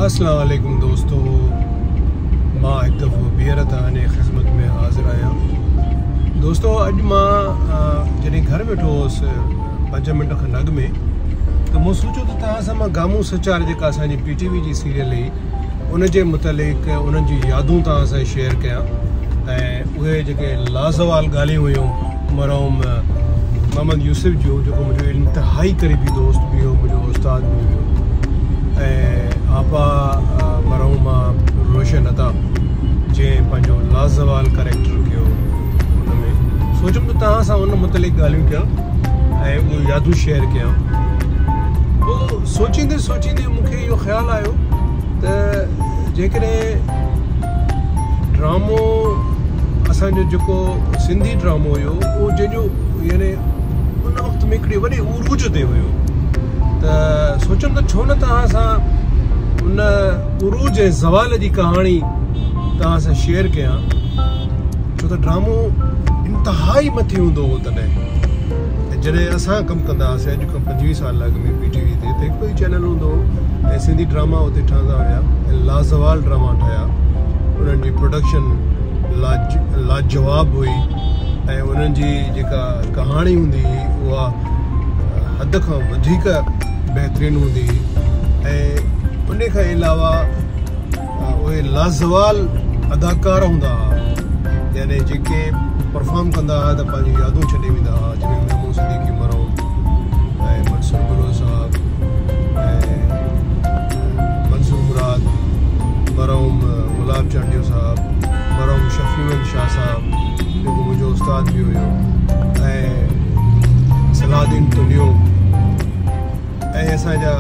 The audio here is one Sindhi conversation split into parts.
اسلام عليڪم دوستو مان هڪ دفعو ٻيهر توهان جي خدمت ۾ حاضر آهيان دوستو اڄ مان جڏهن گهر ويٺو هوس پنج منٽ کن اڳ ۾ ته مون سوچيو ته توهان سان مان گامون سچار جيڪا اسان جي پي ٽي وي جي سيريل هئي ان جي متعلق انهن جون يادون توهان سان شيئر ڪيان ۽ اهي جيڪي لازوال ڳالهيون هيون مرحوم محمد يوسف جو جيڪو منهنجو انتهائي قريبي دوست به هو منهنجو استاد به هيو ۽ آپا مرحومه روشن عطا جنهن پنهنجو لازوال ڪريڪٽر ڪيو ان ۾ سوچيم ته توهان سان ان متعلق ڳالهيون ڪيان ۽ اهي يادون شيئر ڪيان پوء سوچيندي سوچيندي مون کي اهو خيال آيو ته جيڪڏهن ڊرامو اسان جو جيڪو سنڌي ڊرامو هيو اهو جنهن جو يعني ان وقت ۾ هڪڙي وڏي عروج تي هيو ته سوچيم ته ڇو نه توهان سان ان عروج ۽ زوال جي ڪهاڻي توهان سان شيئر ڪيان ڇو ته ڊرامو انتهائي مٿي هوندو هو تڏهن ۽ جڏهن اسان ڪم ڪندا هئاسين اڄ کان پنجويهه سال اڳ ۾ پي ٽي وي تي ته هڪڙو ئي چينل هوندو هو ۽ سنڌي ڊراما اتي ٺهندا هيا ۽ لازوال ڊراما ٺهيا انهن جي پروڊڪشن لاجواب هئي ۽ انهن جي جيڪا ڪهاڻي هوندي هئي اها حد کان وڌيڪ بهترين هوندي هئي ۽ ان کان علاوه اهي لازوال اداڪار هوندا هئا يعني جيڪي پرفارم ڪندا هئا ته پنهنجون يادون ڇڏي ويندا هئا جن ۾ محمود صديقي مرحوم ۽ منصور بلوچ صاحب ۽ منظور مراد مرحوم گلاب چانڊيو صاحب مرحوم شفيع احمد شاهه صاحب جيڪو منهنجو استاد به هيو ۽ صلاح الدين تنيو ۽ اسان جا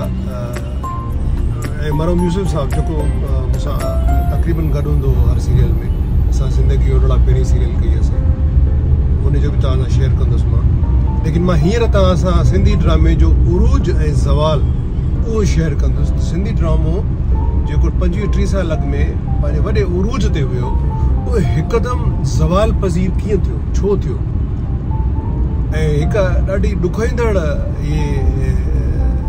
۽ مرحوم يوسف صاحب جيڪو مون سان تقريبن گڏ هوندو هو هر سيريل ۾ اسان زندگي اولڙا پهرين سيريل ڪئي اسين ان جو به توهان سان شيئر ڪندس مان ليڪن مان هينئر توهان سان سنڌي ڊرامي جو عروج ۽ زوال اهو شيئر ڪندس ته سنڌي ڊرامو جيڪو پنجويهه ٽيهه سال اڳ ۾ پنهنجي وڏي عروج تي هيو اهو هڪدم زوال پذير ڪيئن ٿيو ڇو ٿيو ۽ هڪ ڏاڍي ڏکوئيندڙ اهي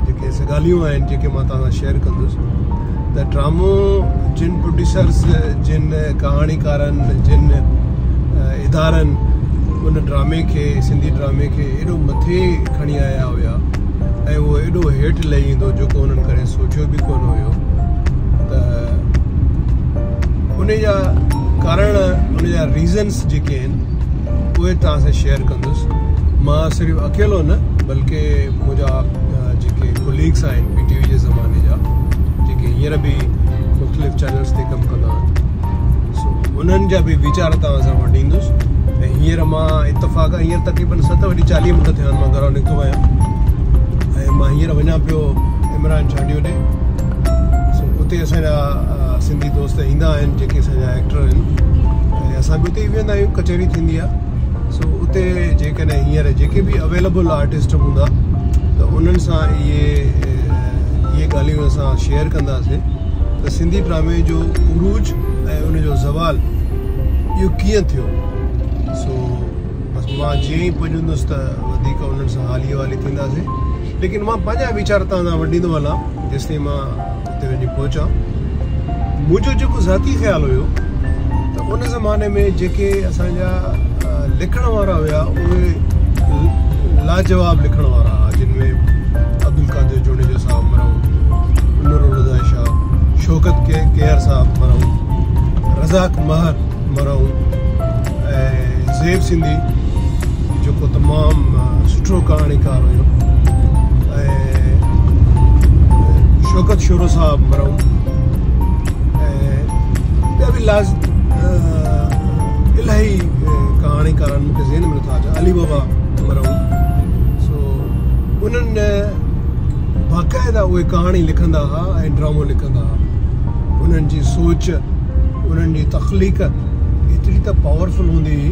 جيڪي ڳالهيون آهن جيڪي مان توهان سان شيئر ڪندس ته ڊرامو جن پروڊيوسرس جن ڪهاڻيڪارن جن ادارن ان ڊرامي کي سنڌي ڊرامي کي ايڏو مٿي کڻي آيا هيا ۽ اهو ايڏو هيٺ لهي ايندو جيڪو انهن ڪڏهن سوچيو به ڪونه هيو ته ان جا ڪارڻ ان جا ريزنس جيڪي آهن اهي توهان سان شيئر ڪندس مان صرف اڪيلو نه بلڪه منهنجا جيڪي ڪوليگس آهن پي ٽي وي جي زماني جا جيڪي هينئر به مختلف چينلس تي ڪم ڪندا آهن سو انهن جا به ويچار توهان سان ونڊيندس ۽ هينئر مان اتفاق هينئر تقريبن ست وڄي چاليهه منٽ ٿيا آهن مان گهران نڪتو آهيان ۽ مان هينئر وڃان پيو عمران چانڊيو ڏي سو اتي اسان جا سنڌي دوست ايندا آهن جيڪي اسان جا ايڪٽر آهن ۽ اسان به اتي ئي ويهندا آهيون ڪچهري ٿيندي آهي سو اتي جيڪڏهن هينئر جيڪي به اويليبل آرٽسٽ هوندا ته انهن سان اهي اهي ڳالهيون اسان شيئر ڪنداسين ته سنڌي ڊرامي جو عروج ۽ ان جو زوال اهو ڪيئن ٿيو سو بس مان جيئن ئي پڄندس ته وڌيڪ انهن سان حالي احوالي ٿينداسين ليڪن مان پنهنجا ويچار توهان سان ونڊيندو هلان جيستائين مان اتي وڃي پهچان منهنجو جيڪو ذاتي خيال هيو ته ان زماني ۾ جيڪي اسان جا لکڻ وارا هيا اهي لاجواب لکڻ وارا هئا جن ۾ عبدالقادر جوڻيجو صاحب مرحوم نور الهديٰ شاهه شوڪت ڪيهر صاحب مرحوم رزاق مهر مرحوم ۽ زيب سنڌي جيڪو تمام سٺو ڪهاڻيڪار هيو ۽ شوڪت شورو صاحب مرحوم ۽ ٻيا به لاز الاهي ڪهاڻيڪار آهن مونکي ذهن ۾ نٿا اچن علي بابا مرحوم سو انهن باقاعده اهي ڪهاڻي لکندا هئا ۽ ڊرامو لکندا هئا انهن جي سوچ انهن جي تخليق ايتري ته پاورفل هوندي هئي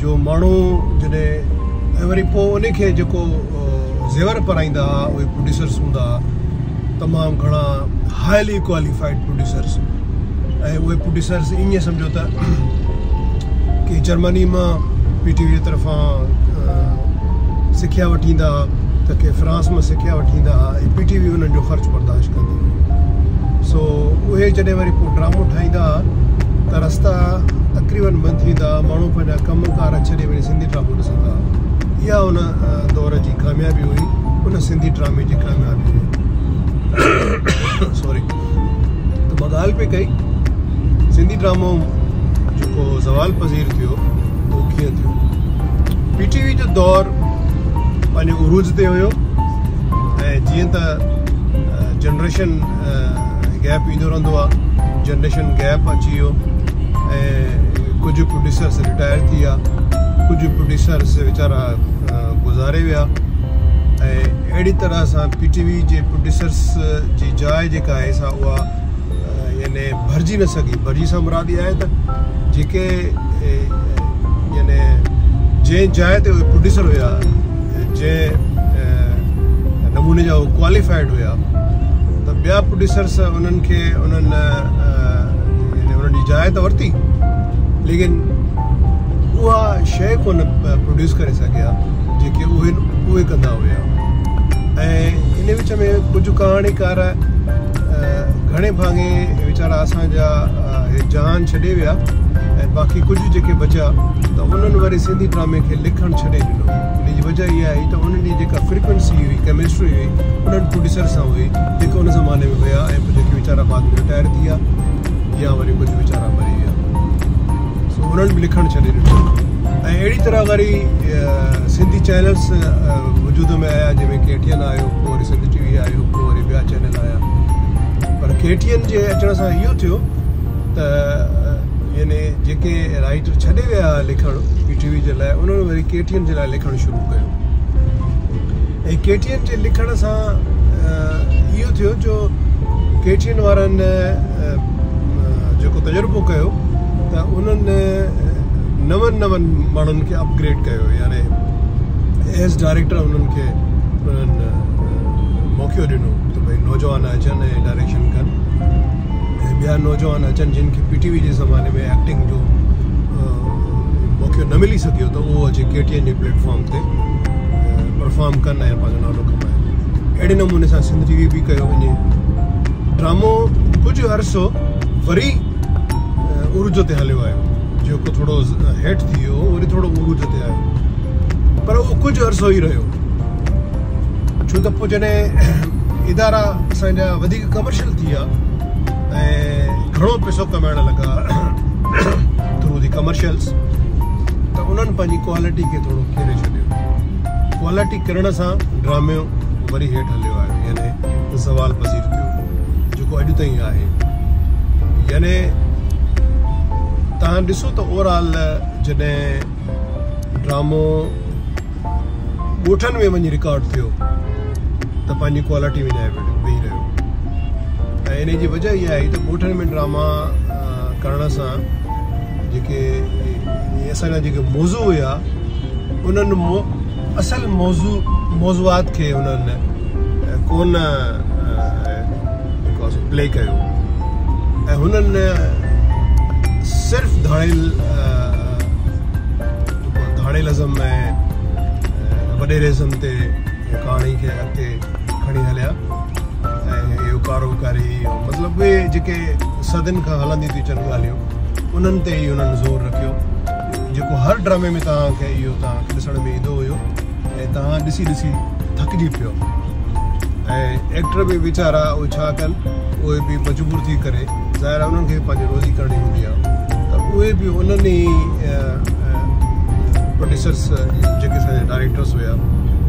جو ماڻهو جڏهن ۽ وري پوء ان کي جيڪو زيور پرائيندا هئا اهي پروڊيوسرس هوندا هئا تمام گهڻا هائلي ڪواليفائيڊ پروڊيوسرس ۽ اهي پروڊيوسرس ائين سمجهو ته ڪي جرمني مان پي ٽي وي جي طرفان سکيا وٺي ايندا هئا ته ڪي فرانس مان سکيا وٺي ايندا هئا ۽ پي ٽي وي انهن جو خرچ برداشت ڪندي هئي سو اهي جڏهن وري پوء ڊرامو ٺاهيندا ها ته رستا تقريبن بند ٿي ويندا ها، ماڻهو پنهنجا ڪم ڪار ڇڏي وڃي سنڌي ڊرامو ڏسندا ها. اها ان دور جي ڪاميابي هئي، ان سنڌي ڊرامي جي ڪاميابي هئي. سوري ته مان ڳالهه پئي ڪئي سنڌي ڊرامو جيڪو زوال پذير ٿيو اهو ڪيئن ٿيو. پي ٽي وي جو دور پنهنجي عروج تي هيو ۽ جيئن ته جنريشن گيپ ايندو رهندو آهي، جنريشن گيپ اچي ويو ۽ ڪجهه پروڊيوسرس رٽائر ٿي ويا، ڪجهه پروڊيوسرس ويچارا گذاري ويا ۽ اهڙي طرح سان پي ٽي وي جي پروڊيوسرس جي جاء جيڪا آهي سا اها يعني ڀرجي نه سگهي. ڀرجي سان مراد اها آهي ته جيڪي يعني جنهن جاء تي اهي پروڊيوسر هيا، جنهن نموني جا هو ڪواليفائيڊ هيا ته ٻيا پروڊيوسرس انهن کي انهن يعني انهن جي جاء ته ورتي ليڪن اها شيء ڪونه پروڊيوس ڪري سگهيا جيڪي اهي اهي ڪندا هيا. ۽ ان وچ ۾ ڪجهه ڪهاڻيڪار گهڻي ڀاڱي ويچارا اسان جا هي جهان ڇڏي ويا ۽ باقي ڪجهه جيڪي بچيا ته انهن وري سنڌي ڊرامي کي لکڻ ڇڏي ڏنو. ان جي وجه اها آهي ته انهن جي جيڪا فريڪوئنسي هئي، ڪيمسٽري هئي، انهن پروڊيوسر سان هئي جيڪي ان زماني ۾ هيا ۽ پوء جيڪي ويچارا بعد ۾ رٽائر ٿي ويا يا وري ڪجهه ويچارا مري ويا، سو انهن به لکڻ ڇڏي ڏنو. ۽ اهڙي طرح وري سنڌي چينلز وجود ۾ آيا، جنهن ۾ ڪي ٽي اين آيو، پوء وري سنڌ ٽي وي آيو، پوء وري ٻيا چينل آيا. پر ڪي ٽي اين جي اچڻ سان اهو ٿيو ته يعني جيڪي رائيٽر ڇڏي ويا لکڻ پي ٽي وي جي لاء، انهن وري ڪي ٽي اين جي لاء لکڻ شروع ڪيو. ۽ ڪي ٽي اين جي لکڻ سان اهو ٿيو جو ڪي ٽي اين وارن جيڪو تجربو ڪيو ته انهن نون نون ماڻهن کي اپگريڊ ڪيو، يعني ايز ڊائريڪٽر انهن کي انهن موقعو ڏنو ته ڀئي نوجوان اچن ۽ ڊائريڪشن ڪن ۽ ٻيا نوجوان اچن جن کي پي ٽي وي جي زماني ۾ ايڪٽنگ جو موقعو نه ملي سگهيو ته اهو اچي ڪي ٽي اين جي پليٽ فارم تي پرفارم ڪن ۽ پنهنجو نالو ڪمائن. اهڙي نموني سان سنڌ ٽي وي به ڪيو وڃي. ڊرامو ڪجهه عرصو وري عروج تي هليو آيو، جيڪو ٿورو هيٺ ٿي ويو هو وري ٿورو عروج تي آيو، پر اهو ڪجهه عرصو ئي رهيو، ڇو ته پوء جڏهن ادارا اسان جا وڌيڪ ڪمرشل ٿي ويا ۽ گهڻو پئسو ڪمائڻ لڳا ٿرو the commercials, ته انهن پنهنجي ڪوالٽي کي ٿورو ڪيري ڇڏيو. ڪوالٽي ڪرڻ سان ڊرامو وري هيٺ هليو آيو، يعني زوال پذير ٿيو، جيڪو اڄ تائين آهي. يعني توهان ڏسو ته اوور آل جڏهن ڊرامو ڳوٺن ۾ وڃي رڪارڊ ٿيو ته پنهنجي ڪوالٽي وڃائي ويهي رهيو. ۽ ان جي وجه اها آهي ته ڳوٺن ۾ ڊراما ڪرڻ سان جيڪي اسان جا جيڪي موضوع هيا انهن اصل موضوع موضوعات کي انهن ڪونه جيڪو آهي سو پلي ڪيو ۽ هنن صرف ڌاڙيل ڌاڙيل ازم ۽ وڏيري ازم تي ڪهاڻي کي اڳتي کڻي هليا ۽ اهو ڪارو ڪاري مطلب اهي جيڪي صدين کان هلندي ٿي اچن ڳالهيون انهن تي ئي انهن زور رکيو، جيڪو هر ڊرامي ۾ توهان کي اهو توهان کي ڏسڻ ۾ ايندو هيو ۽ توهان ڏسي ڏسي ٿڪجي پيو. ۽ ايڪٽر به ويچارا اهي ڇا ڪن، اهي به مجبور ٿي ڪري، ظاهر آهي انهن کي به پنهنجي روزي ڪرڻي هوندي آهي ته اهي به انهن ئي پروڊيوسرس جيڪي اسان جا ڊائريڪٽرس هيا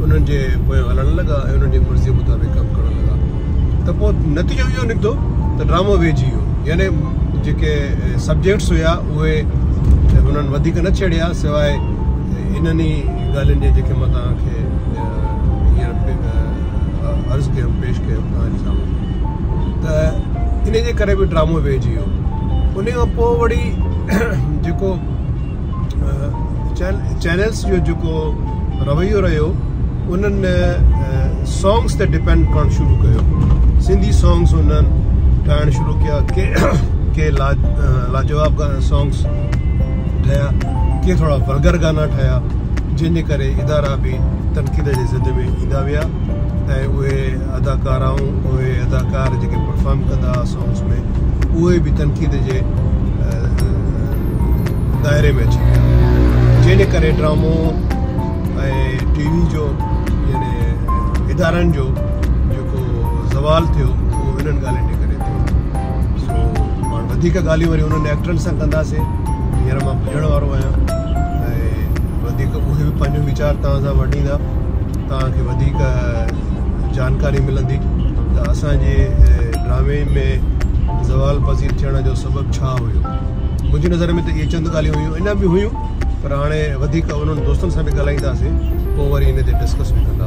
انهن جي پويان هلڻ لڳا ۽ انهن جي مرضي مطابق ڪم ڪرڻ لڳا ته پوء نتيجو اهو نڪتو ته ڊرامو ويهجي ويو. يعني جيڪي سبجيڪٽس هيا اهي هنن وڌيڪ نه ڇيڙيا سواء انهن ئي ڳالهين جي جيڪي مان توهان کي هينئر عرض ڪيم، پيش ڪيم توهان جي سامهون، ته ان جي ڪري به ڊرامو ويهجي ويو. ان کان پوء وري جيڪو چينلز جو جيڪو رويو رهيو انهن سانگس تي ڊپينڊ ڪرڻ شروع ڪيو. سنڌي سانگس انهن ٺاهڻ شروع ڪيا، ڪي ڪي لاجواب سانگس ٺهيا، ڪي ٿورا ولگر گانا ٺهيا، جنهن جي ڪري ادارا به تنقيد جي زد ۾ ايندا ويا ۽ اهي اداڪارائون اهي اداڪار جيڪي پرفارم ڪندا هئا سانگس ۾ اهي به تنقيد جي دائري ۾ اچي ويا جنهن جي ڪري ڊرامو ۽ ٽي وي جو يعني ادارن جو جيڪو زوال ٿيو اهو انهن ڳالهين جي ڪري ٿيو. سو پاڻ وڌيڪ ڳالهيون وري انهن ايڪٽرن سان ڪنداسين. هينئر مان پڄڻ وارو آهيان ۽ وڌيڪ اهي به پنهنجو ويچار توهان سان ونڊيندا. توهان کي وڌيڪ جانڪاري ملندي ته اسان جي ڊرامي ۾ زوال پذير ٿيڻ جو سبب ڇا هيو. منهنجي نظر ۾ ته اهي چند ڳالهيون هيون اڃا به هيون پر هاڻي وڌيڪ انهن دوستن سان به ڳالهائينداسين پوء وري ان تي ڊسڪس به ڪنداسين.